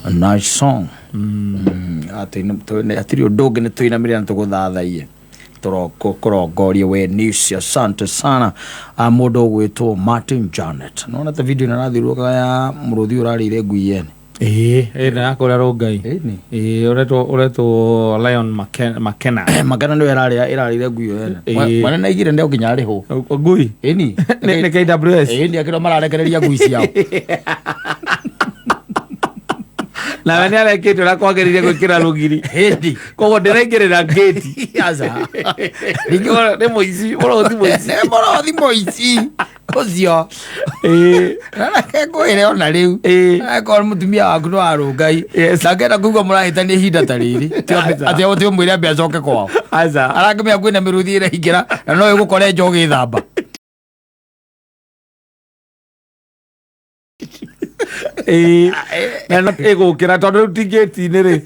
A nice song. Hatirĩ ũndũ ũngĩ nĩ tũinamĩrĩra na tũgũthathaiye kũrongoria we nisi. Asante sana. Ah, mũndũ ũgwĩtwo Martin Janet, nona ta video ĩno ĩrathiũrũrũkaga ya mũrũthi ũrarĩire ngui yene. Ĩĩ, ĩĩ, na yakũrĩa Rũngai. Ĩni. Ĩĩ, ũretwo Lion Makena. Makena nĩwe ĩrarĩire ngui ĩyo yene. Ĩĩ. Mwene naigire nĩ nginya arĩhwo. Ngui. Ĩni. Nĩ KWS. Ĩni, akĩrwo mararekereria ngui ciao. Nawe nĩ arekĩte ũrĩa kwagĩrĩire gwĩkĩra rũgiri. Ĩni. Koguo ndĩraingĩrĩra ngĩti. Aca. Nĩ mũici, mũrũthi mũici. Nĩ mũrũthi mũici ũcio. Ĩĩ. Reke ngwĩre ona rĩu. Ĩĩ. Akorwo mũtumia waku nĩ warũngai. Yes. Na ngenda kũigua mũrahĩtania ihinda ta rĩrĩ. Aca. Atĩ ũtĩ ũmwĩre ambe acoke kwao. Aca. Arakĩmenya kwĩna mĩrũthi ĩraingĩra na no ĩgũkore nja ũgĩthamba. Ĩĩ. Na no ĩgũkĩra tondũ rĩu ti ngĩti-inĩ rĩ.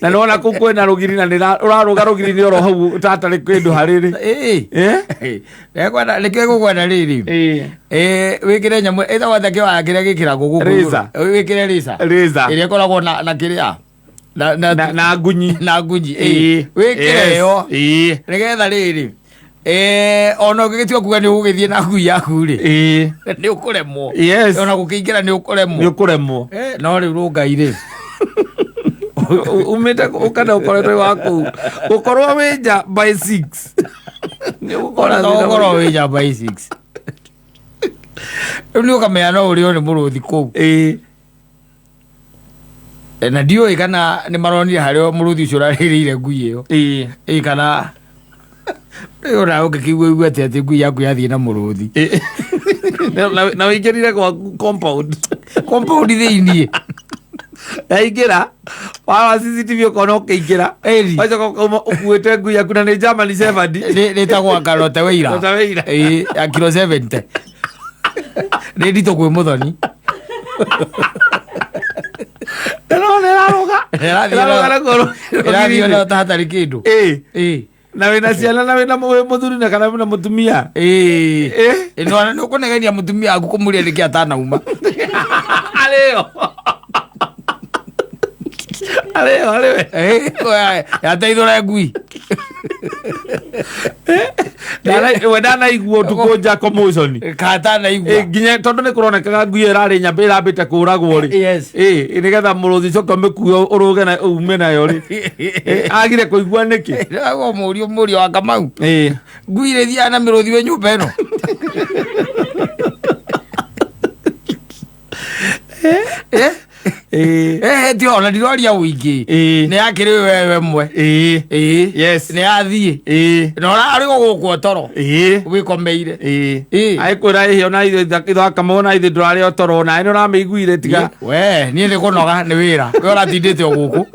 Na nĩwona kũu kwĩna rũgiri na ũrarũga rũgiri-inĩ oro hau tatarĩ kĩndũ harĩ rĩ. Ĩĩ. Eh? Nĩkwenda nĩkĩo gũkwenda rĩrĩ. Ĩĩ. Ĩĩ, wĩkĩre nyamũ ĩtagwo atĩa kĩwaya kĩrĩa gĩkĩragwo gũkũ igũrũ? Razor. Wĩkĩre razor. Razor. Ĩrĩa ĩkoragwo na kĩrĩa na Na ngunyi. Na ngunyi. Ĩĩ. Ĩĩ. Wĩkĩre Yes. ĩyo. Ĩĩ. Nĩgetha rĩrĩ ona ũngĩgĩtua kuga nĩ ũgũgĩthiĩ na ngui yaku rĩ, Ĩĩ. nĩ ũkũremwo. Yes. Ona gũkĩingĩra nĩ ũkũremwo. Nĩ ũkũremwo. No rĩu rũngai rĩ. Umĩte ũkana ũkoretwo wĩ wa kũu gũkorwo wĩ nja by 6 nĩ ũgũkora Ona thĩna ũkorwo mũingĩ. wĩ nja by 6 rĩu nĩ ũkamenya no ũrĩo nĩ mũrũthi kũu. Ĩĩ. Na ndiũĩ kana nĩ maronire harĩa mũrũthi ũcio ũrarĩrĩire ngui ĩyo. Ĩĩ. Ĩ kana rĩu ona ũngĩkĩigua igua atĩ ngui yaku yathiĩ na mũrũthi. Ĩĩ. Na wĩingĩrire gwaku compound. Compound thĩiniĩ. Yaingĩra warora CCTV ũkona ũkĩingĩra. Ĩni. Wacoka ũkauma ũkuĩte ngui yaku na nĩ German Shepherd. Nĩ ĩtagwo Rottweiler. Rottweiler. Ĩĩ, ya kilo 70 nĩ nditũ kwĩ mũthoni. Ndĩrona ĩrarũga. Ĩrarũga na kũrũ. Ĩrathiĩ ona ta hatarĩ kĩndũ. Ĩĩ. Ĩĩ. Na wĩna ciana na wĩna wĩ mũthuri na kana wĩna mũtumia. Ĩĩ. Ĩĩ. Ĩno nĩ ũkũnegenia mũtumia waku kũmũria nĩkĩ atanauma. Arĩo. Arĩo arĩwe. Ĩĩ, yateithũra ngui. We ndanaigua ũtukũ nja commotion. Katanaigua. Ĩ, nginya tondũ nĩ kũronekaga ngui ĩyo ĩrarĩ nyambe ĩrambĩte kũragwo rĩ. Yes. Ĩ, nĩgetha mũrũthi coka ũmĩkue ũrũge na ume nayo rĩ. Ĩ, agire kũigua nĩkĩ? Agwo mũriũ wa Kamau. Ĩ. Ngui ĩrĩthiaga na mĩrũthi wĩ nyũmba ĩno. Eh? Ĩ. Eh, ti ona ndiroria ũingĩ. Ĩ. Nĩ yakĩrĩ wewe mwe. Ĩ. Ĩ. Yes. Nĩ yathiĩ. Ĩ. Na ũrarĩ gũkũ toro. Ĩ. Wĩkomeire. Ĩ. Ĩ. Agĩkwĩra ĩhĩ ona ithuĩ ithaka ona ithuĩ ndũrarĩ o toro nawe nĩ ũramĩiguire tiga. We, niĩ nĩ kũnoga nĩ wĩra. We ũratindĩte o gũkũ.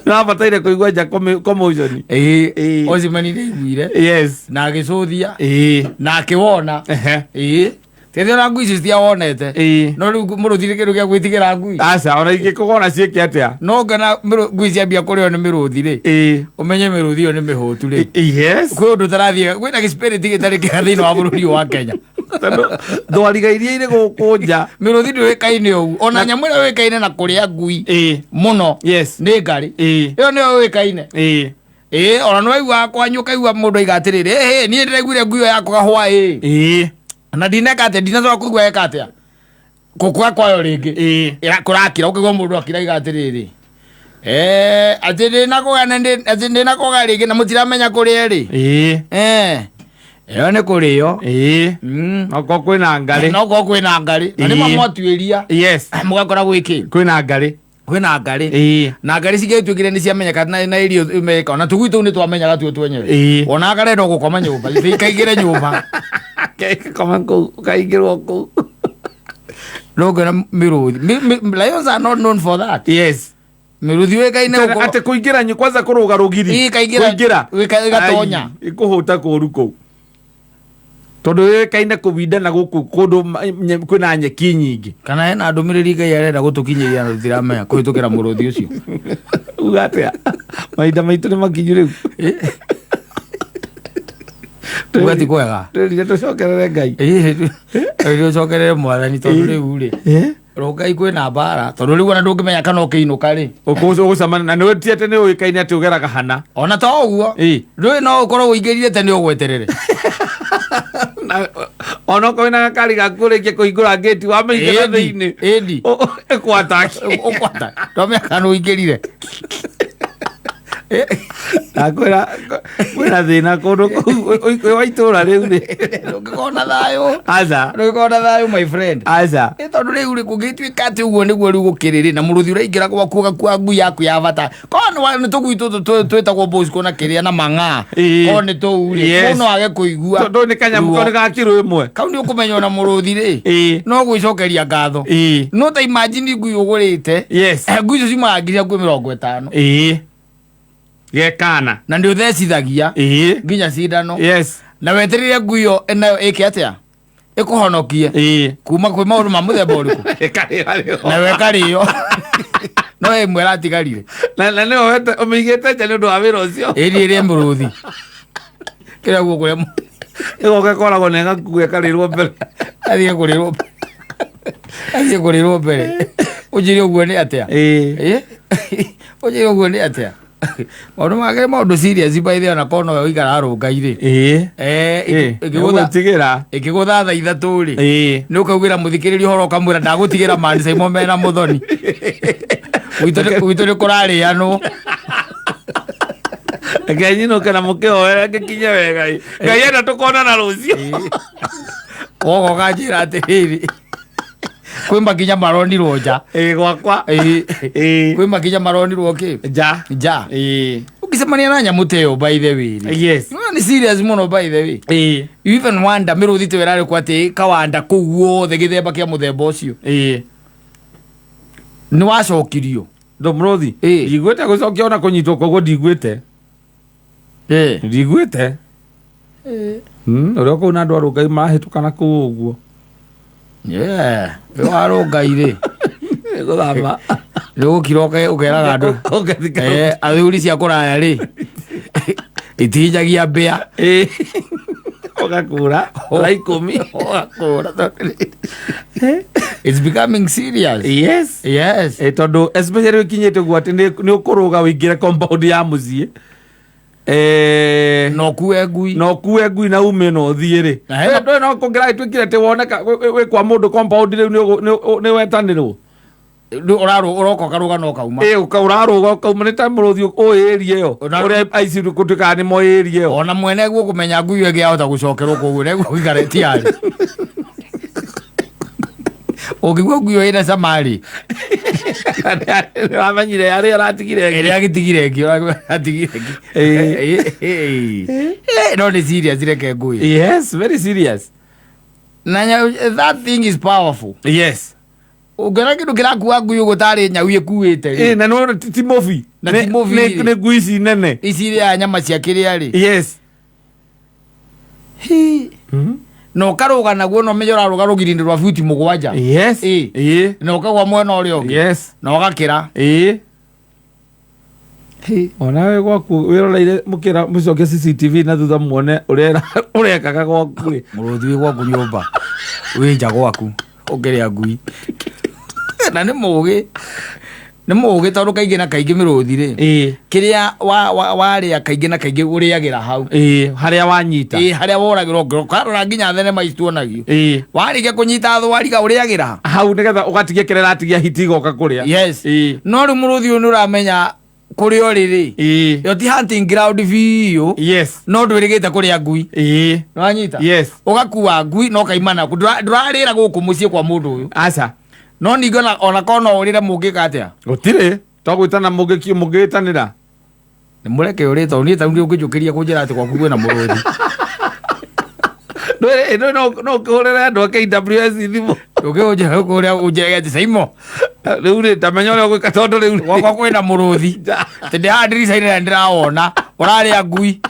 Nĩwabataire kũigua nja commotion. Ĩ. Ĩ. Ocimani nĩ aiguire. Yes. Na agĩcũthia. Ĩ. Na akĩwona. Ehe. Ĩ. Tete ona ngui icio citiawonete. Ĩ. No rĩu mũrũthi nĩ kĩndũ gĩa gwĩtigĩra ngui. Aca ona ingĩkũgona ciĩke atĩa? No ngana ngui ciambia kũrĩo nĩ mĩrũthi rĩ. Ĩ. Ũmenye mĩrũthi ĩyo nĩ mĩhũtu rĩ. Yes. Kwĩ ũndũ ũtarathiĩ kwĩna gĩspirit gĩtarĩ kĩega thĩinĩ wa bũrũri ũyũ wa Kenya. Tondũ thwariga iria irĩ gũkũ nja. Mĩrũthi ndĩũĩkaine ũguo. Ona nyamũ ĩrĩa yũĩkaine na kũrĩa ngui Ĩ. mũno Yes. nĩ ngarĩ. Ĩ. Ĩyo nĩyo yũĩkaine. Ĩ. Ĩ, ona nĩ waiguaga kwanyu ũkaigua mũndũ aiga atĩrĩrĩ, ĩhĩ, niĩ ndĩraiguire ngui ĩyo yakũga hwaĩ. Ĩ. Na ndineka atĩa, ndinacoka kũigua eka atĩa. Gũkua kwayo rĩngĩ. Ĩ. Kũrakira ũkaigua mũndũ akiraiga atĩrĩrĩ. Eh, atĩ ndĩnakũga na atĩ ndĩnakũga rĩngĩ na mũtiramenya kũrĩa ĩrĩ. Ĩ. Eh. Ĩyo nĩ kũrĩo. Ĩ. Okorwo kwĩna ngarĩ. No korwo kwĩna ngarĩ. Na nĩma Ĩ. mwatuĩria. Yes. Mũgakora gwĩkĩ? Kwĩna ngarĩ. Kwĩna ngarĩ. Ĩ. Na ngarĩ cingĩtuĩkire nĩ ciamenyeka na irio imenyeka ona tũgui tũu nĩ twamenyaga tuo twenyewe. Ĩ. Ona karenda gũkoma nyũmba, ikaingĩre nyũmba. Koma kũu, kaingĩrwo kũu. No ngona mĩrũthi. Lions are not known for that. Yes. Mĩrũthi yũĩkaine gũkorwo Atĩ kũingĩra kwanza kũrũga rũgiri. Ĩ, ĩkaingĩra- Kũingĩra. Ĩgatonya. Ai, ĩkũhũta kũru kũu. Tondũ yũĩkaine kũwinda na gũkũ kũndũ kwĩna nyeki nyingĩ. Kana hena ndũmĩrĩri Ngai arenda gũtũkinyĩria na tũtiramenya kũhĩtũkĩra mũrũthi ũcio. Uga atĩa? Mahinda maitũ nĩ makinyu rĩu. Uga ti kwega. Twĩrire tũcokerere Ngai. Ĩ, tũcokerere mwathani tondũ rĩu rĩ. Rũngai kwĩna mbara tondũ rĩu ona ndũngĩmenya kana ũkĩinũka rĩ. Ũgũcemania na nĩ ti atĩ nĩ ũĩkaine atĩ ũgeraga hana. Ona to ũguo. Ĩ. Ndũĩ no ũkorwo ũingĩrire tene ũgweterere. Onokorwo wĩna gakari gaku ũrĩkie kũhingũra ngĩti wamĩingĩra Ĩni, thĩinĩ. ĩni. Ĩkwataki. Ũkwata. Ndwamenya kana ũingĩrire. Ndakwĩra kwĩna thĩna kũndũ kũu wĩ wa itũũra rĩu rĩ. Ndũngĩkorwo na thayũ. Aca. Ndũngĩkorwo na thayũ, my friend. Aca. Ĩ tondũ rĩu rĩ kũngĩtuĩka atĩ ũguo nĩguo rĩu gũkĩrĩ rĩ, na mũrũthi ũraingĩra gwaku ũgakua ngui yaku ya bata, korwo nĩ tũgui tũtũ twĩtagwo Bosco na kĩrĩa na mang'aa, Ĩĩ. korwo nĩ tũu rĩ, Yes. mũndũ no age kũigua Tondũ nĩ kanyamũ ruo. kau nĩ ga kiro ĩmwe. Kau nĩ ũkũmenya ona mũrũthi rĩ, Ĩĩ. no gwĩcokeria ngatho. Ĩĩ. No ta imagine ngui ũgũrĩte. Yes. Ngui icio ciumaga ngiri hakuhĩ 50. Ĩĩ. Gekana. Na nĩ ũthecithagia Ĩĩ. nginya cindano. Yes. Na wetereire ngui ĩyo nayo ĩke atĩa, ĩkũhonokie Ĩĩ. kuma kwĩ maũndũ ma mũthemba ũrĩkũ. Ĩkarĩra rĩo. Nawe ĩkarĩo no ĩmwe ĩratigarire. Na nĩwe ũmĩigĩte nja nĩ ũndũ wa wĩra ũcio. Ĩri ĩrĩe mũrũthi kĩrĩa guo kũrĩa Ĩgoka ĩkoragwo na ĩgakua ĩkarĩrwo mbere. Athiĩ kũrĩrwo mbere, ũnjĩre ũguo nĩ atĩa? Ĩĩ. Ĩ? Ũnjĩre ũguo nĩ atĩa? Maũndũ make nĩ maũndũ serious, by the way, ona korwo nowe ũikara rũngai-rĩ. Ĩĩ. Eh, Ĩĩ. ĩkĩgũtha Ĩgũtigĩra. Ĩkĩgũtha thaa 3 rĩ, Ĩĩ. nĩ ũkaugĩra mũthikĩrĩria ũhoro ũkamwĩra ndagũtigĩra mani caimo mena mũthoni gwitũ nĩ kũrarĩanwo. Reke nyinũke na mũkĩhoere ngĩkinye wega ĩ. Ngai enda tũkonana rũciũ. Woga ũkanjĩra atĩrĩrĩ, kwĩ makinya maronirwo nja. Ĩĩ, gwakwa. Ĩĩ. Ĩĩ. Kwĩ makinya maronirwo kĩ? Nja. Nja. Ĩĩ. Ũngĩcemania na nyamũ ta ĩyo, by the way rĩ, Yes. Nĩwona nĩ serious mũno, by the way. Ĩĩ. You even wonder mĩrũthi ta ĩyo ĩrarĩ atĩ kawanda kũu guothe gĩthemba kĩa mũthemba ũcio Ĩĩ. nĩ wacokirio. Ndo mũrũthi. Ĩĩ. Ndiguĩte gũcokia ona kũnyitwo koguo ndiguĩte. Ĩĩ. Ndiguĩte. Ũrĩa kũu na andũ a Rũngai marahĩtũka na kũu ũguo. Yeah, wĩ wa Rũngai rĩ, Gũthama. nĩ ũgũkira ũkeraga andũ. Ũgathika. Athuri cia kũraya rĩ itihinyagia mbĩa. Ĩĩ. Ũgakũra. Thaa 10. Ũgakũra tondũ it's becoming serious. Yes. Yes. Ĩ, tondũ especially ũkinyĩte ũguo atĩ nĩ ũkũrũga ũingĩre compound ya mũciĩ. Na ũkue ngui. Na ũkue ngui na ume na ũthiĩ rĩ. Na hena- Ndũĩ no kũngĩragĩtuĩkire atĩ woneka wĩ kwa mũndũ compound rĩu nĩ wetanĩrwo. Rĩu ũroka ũkarũga na ũkauma. Ĩ, ũrarũga ũkauma nĩ ta mũrũthi ũĩ area ĩyo. Ũrĩa aici gũtuĩkaga nĩ moĩ area ĩyo. Ona mwene guo kũmenya ngui ĩyo ĩngĩahota gũcokerwo koguo neguo gũikara tiarĩ ũngĩgua ngui ĩyo ĩna cama rĩ. Wamenyire arĩa aratigire ĩngĩ. Ĩrĩa agĩtigire ĩngĩ, atigire ĩngĩ. No nĩ serious, reke ngui. Yes, very serious. Na that thing is powerful. Yes. Ũngĩona kĩndũ kĩrakua ngui ũguo tarĩ nyau ĩkuĩte Ĩ, rĩ. na nĩ ti mũbi. Na ti mũbi. Nĩ ngui ici nene. Ici irĩaga nyama cia kĩrĩa rĩ. Yes. Hi. Na ũkarũga naguo na ũmenye ũrarũga rũgiri-inĩ rwa buti 7. Yes. Ĩ. Ĩ. Na ũkagwa mwena ũrĩa ũngĩ. Yes. Na ũgakĩra. Ĩ. Onawe gwaku wĩroreire mũkĩra mũcoke CCTV na thutha muone ũrĩa ũrekaga gwaku rĩ. Mũrũthi wĩ gwaku nyũmba, wĩ nja gwaku ũkĩrĩa ngui, na nĩ mũgĩ, nĩ mũgĩ tondũ kaingĩ na kaingĩ mĩrũthi rĩ, Ĩ. kĩrĩa warĩa kaingĩ na kaingĩ ũrĩagĩra hau. Ĩ, harĩa wanyita. Ĩ, harĩa woragĩrwo ngoro karora nginya thenema ici tuonagio. Ĩ. Warĩkia kũnyita thwariga ũrĩagĩra hau nĩgetha ũgatigia kĩrĩa ĩratigia hiti igoka kũrĩa. Yes. Ĩ. No rĩu mũrũthi ũyũ nĩ ũramenya kũrĩa ũrĩ rĩ, Ĩ. ĩyo ti hunting ground biũ. Yes. No ndwĩrĩgĩte kũrĩa ngui. Ĩ. Nĩwanyita? Yes. Ũgakua ngui na ũkaima naku. Ndũrarĩra gũkũ mũciĩ kwa mũndũ ũyũ. Aca. No ningĩ ona korwo no ũrĩre mũngĩka atĩa? Gũtirĩ to gwĩtana mũngĩgĩtanĩra. Nĩ mũreke ũrĩ tondũ niĩ tarĩu ũngĩnjũkĩria kũnjĩra atĩ gwaku kwĩna mũrũthi. Ndũĩ no ũkĩhũrĩre andũ a KWS thimũ. Ũngĩũnjĩra kũrĩa ũnjĩre atĩ Saimo, Rĩu rĩ ndamenya ũrĩa ũgwĩka tondũ rĩu gwakwa kwĩna mũrũthi, atĩ ndĩ haha ndirica-inĩ na ndĩrawona ũrarĩa ngui.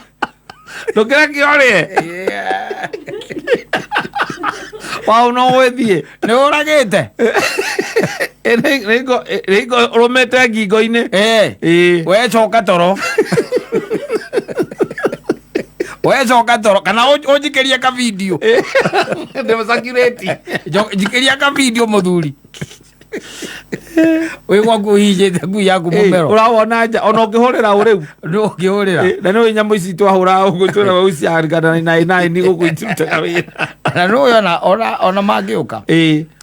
Ndũkĩreke ũrĩe wau no gwĩthiĩ. Nĩ ũragĩte. Nĩ ũrũmĩte ngingo-inĩ. Ĩ. Ĩ. Wecoka toro, wecoka toro kana ũnjikĩrie ka video. Ndĩmũcakirĩti. Njikĩria ka video mũthuri. Wĩ gwaku ũhihinjĩte ngui yaku mũmero. Ũrawona nja ona ũngĩhũrĩra ũ rĩu. Nĩ ũngĩhũrĩra. Na nĩ nyamũ ici twahũra ũguo twĩra wau ciarigana na naini gũkũ itirutaga wĩra. Na nĩ ona mangĩũka.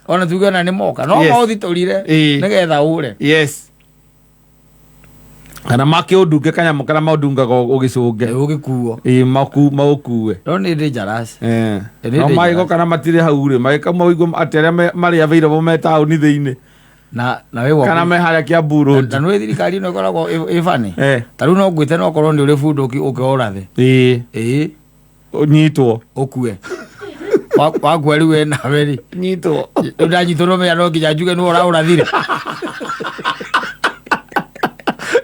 Ona tuge ona nĩ moka. No Yes. maũthitũrire nĩgetha ũre. Yes, kana makĩũndunge kanyamũ karĩa maũndungaga ũgĩcũnge. Ũgĩkuo. Ĩĩ, maũkue. No nĩ dangerous. Nĩ No dangerous. magĩgoka na matirĩ hau rĩ, magĩkauma ũigue atĩ arĩa marĩ available me taũni thĩinĩ Na wĩ gwaku. kana me harĩa Kiambu Road. Na nĩ thirikari ĩno ĩkoragwo ĩ funny. Ta rĩu no ngwĩte no korwo nĩ ũrĩ bunduki ũke ũrathe. Ĩĩ. Nyitwo. Ũkue. Wakua rĩu we nawe rĩ. Nyitwo. Rĩu ndanyitwo no menya no nginya njuge nĩwe ũraũrathire.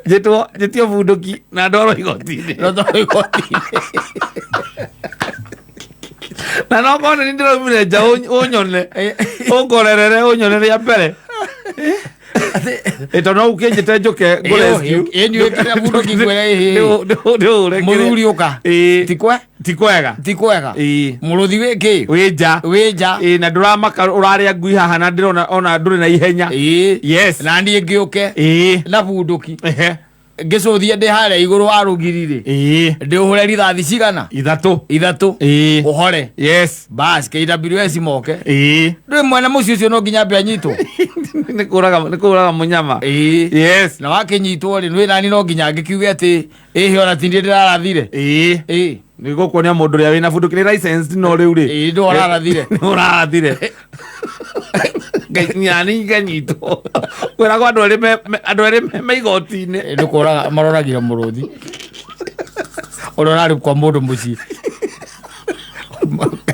Njĩtwo njĩtio bunduki na ndwarwo igoti-inĩ. No tondũ igoti-inĩ. Na no korwo nĩ ndĩraumire nja ũnyone, ũngorerere ũnyone rĩa mbere. Ĩ, tondũ no ũkĩnjĩte njũke ngũ rescue. Ĩ, nĩwĩkĩre bunduki ngwĩre ĩhĩ. Ndĩũre kĩrĩa. Mũthuri ũka. Ti kwe? Ti kwega. Ti kwega. Mũrũthi wĩ kĩ? Wĩ nja. Wĩ nja. Ĩĩ, na ndũramaka ũrarĩa ngui haha na ndĩrona ona ndũrĩ na ihenya. Yes. Na niĩ ngĩũke na bunduki. Ngĩcũthie ndĩ harĩa igũrũ wa rũgiri rĩ. Ndĩũhũre rithathi cigana? 3. 3. Ũhore. Yes. Bas KWS moke. Ndũĩ mwene mũciĩ ũcio no nginya ambe anyitwo. Nĩ kũraga mũnyama. Yes. Na wakĩnyitwo rĩ, nĩ nani no nginya ngĩkiuge atĩ ĩhĩ ona ti niĩ ndĩrarathire. Nĩ gũkuonia mũndũ ũrĩa wĩna bunduki nĩ licensed no rĩu rĩ. Ĩĩ, ndũ ũrarathire. Nĩ ũrarathire. Nani nganyitwo. Kwĩragwo andũ erĩ andũ erĩ me igoti-inĩ. Nĩ kũraga maroragire mũrũthi. Ũrĩa ũrarĩ kwa mũndũ mũciĩ.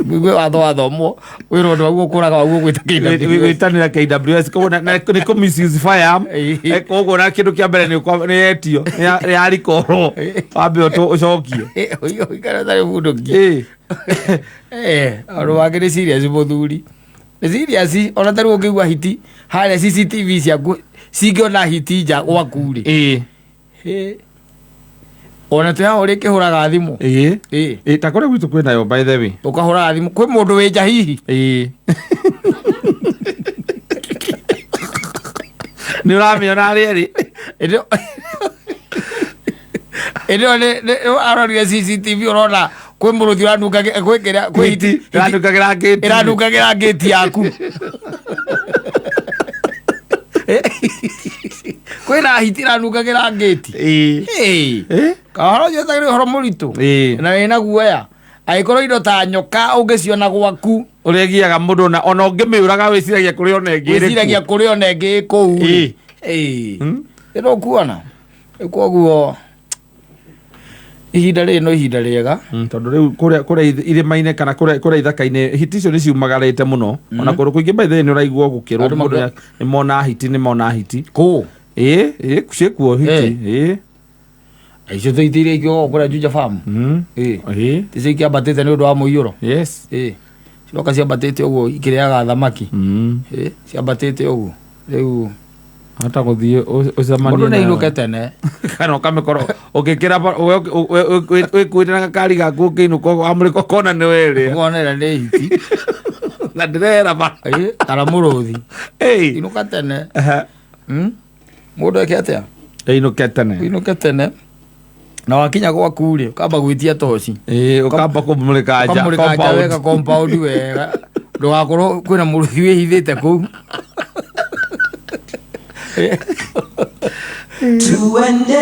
Wĩgue watho wathomwo wĩra ũndũ waguo kũraga waguo gwĩta KWS. Gwĩtanĩra KWS koguo nĩ kũ misuse firearm. Koguo na kĩndũ kĩa mbere nĩ yetio nĩ yarikorwo wambe ũcokie. Ũikare ũtarĩ bunduki. Ũndũ wake nĩ serious mũthuri. Nĩ serious ona ta rĩu ũngĩigua hiti harĩa CCTV ciaku cingĩona hiti nja gwaku rĩ. Ona twĩ haha ũrĩkĩhũraga thimũ. Ta kũrĩa gwitũ kwĩnayo by the way. Ũkahũraga thimũ kwĩ mũndũ wĩ nja hihi. Nĩ ũramĩona arĩ erĩ. Ĩndĩ ĩyo nĩ arorire CCTV ũrona kwĩ mũrũthi ũranungagĩra kwĩ kĩrĩa kwĩ hiti ĩranungagĩra ngĩti. Ĩranungagĩra ngĩti yaku. Kwĩna hiti ĩranungagĩra ngĩti. Kahoro ũcio ũtagĩrĩ ũhoro mũritũ. Na wĩna guoya. Angĩkorwo indo ta nyoka ũngĩciona gwaku. Ũrĩa ĩgiaga mũndũ ona ũngĩmĩũraga wĩciragia kũrĩ ona ĩngĩ ĩrĩ Wĩciragia kũrĩ ona ĩngĩ ĩ kũu rĩ. Ĩno ũkuona. Koguo ihinda rĩrĩ no ihinda rĩega. Tondũ rĩu kũrĩa irĩma-inĩ kana kũrĩa ithaka-inĩ hiti icio nĩ ciumagarĩte mũno. Ona kũndũ kũingĩ by the way nĩ ũraigua gũkĩrwo mũndũ nĩ mona hiti, nĩ mona hiti. Kũ? Ĩĩ, ciĩkuo hiti. Icio tũhiti iria ikĩoga kũrĩa Juja Farm. Ticio ikĩambatĩte nĩ ũndũ wa mũiyũro. Yes. Ciroka ciambatĩte ũguo ikĩrĩaga thamaki. Ciambatĩte ũguo. Rĩu Hata gũthiĩ ũcemanie Mũndũ nĩ nayo. ainũke tene. Kana ũkamĩkorwo ũgĩkĩra wĩkuĩte na gakari gaku ũkĩinũka wamũrĩka ũkona nĩ werĩa. Ũkona ĩrĩa nĩ hiti. Na ndĩrera ba. Kana mũrũthi. Inũka tene. Mũndũ eke atĩa? Ainũke tene. Inũke tene. Na wakinya gwaku rĩ, ũkamba gwĩtia toci. Ũkamba kũmũrĩka nja. Ũkamũrĩka nja wega compound wega. Ndũgakorwo kwĩna mũrũthi wĩhithĩte kũu. Tuende.